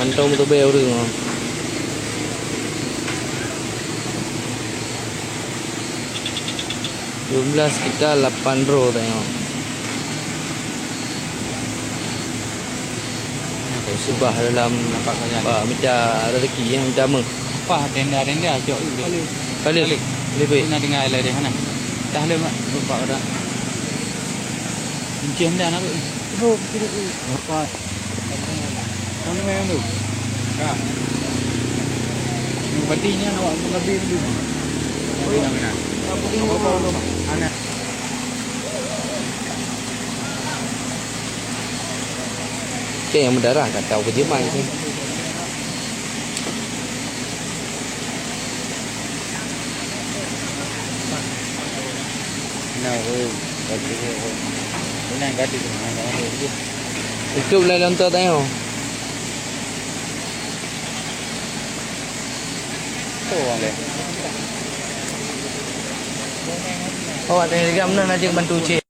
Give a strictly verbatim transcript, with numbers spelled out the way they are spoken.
Mantong beutôi ureueng. Dua belas kita lapan droe tengok. Seubah dalam nampak saja. Ba, mita rezeki, ya, mita meuh. Apa tenda-tenda cok tu? Kali. Kali. Lebih. Nak dengar lah dia mana? Dah le mak, nampak dah. Kunci anda nak. Apa? Kamu main tu? Kak. Berarti ni awak pun lebih dulu. Mana? Anak. Cek yang mendarah kat tahu ke Jerman tu. Nah, oh, kat sini, oh. Ini yang gadis, nah, nah, nah, itu. Itu boleh lontar tengok. Tu orang dia. Oh, ada yang juga mana nak bantu cek.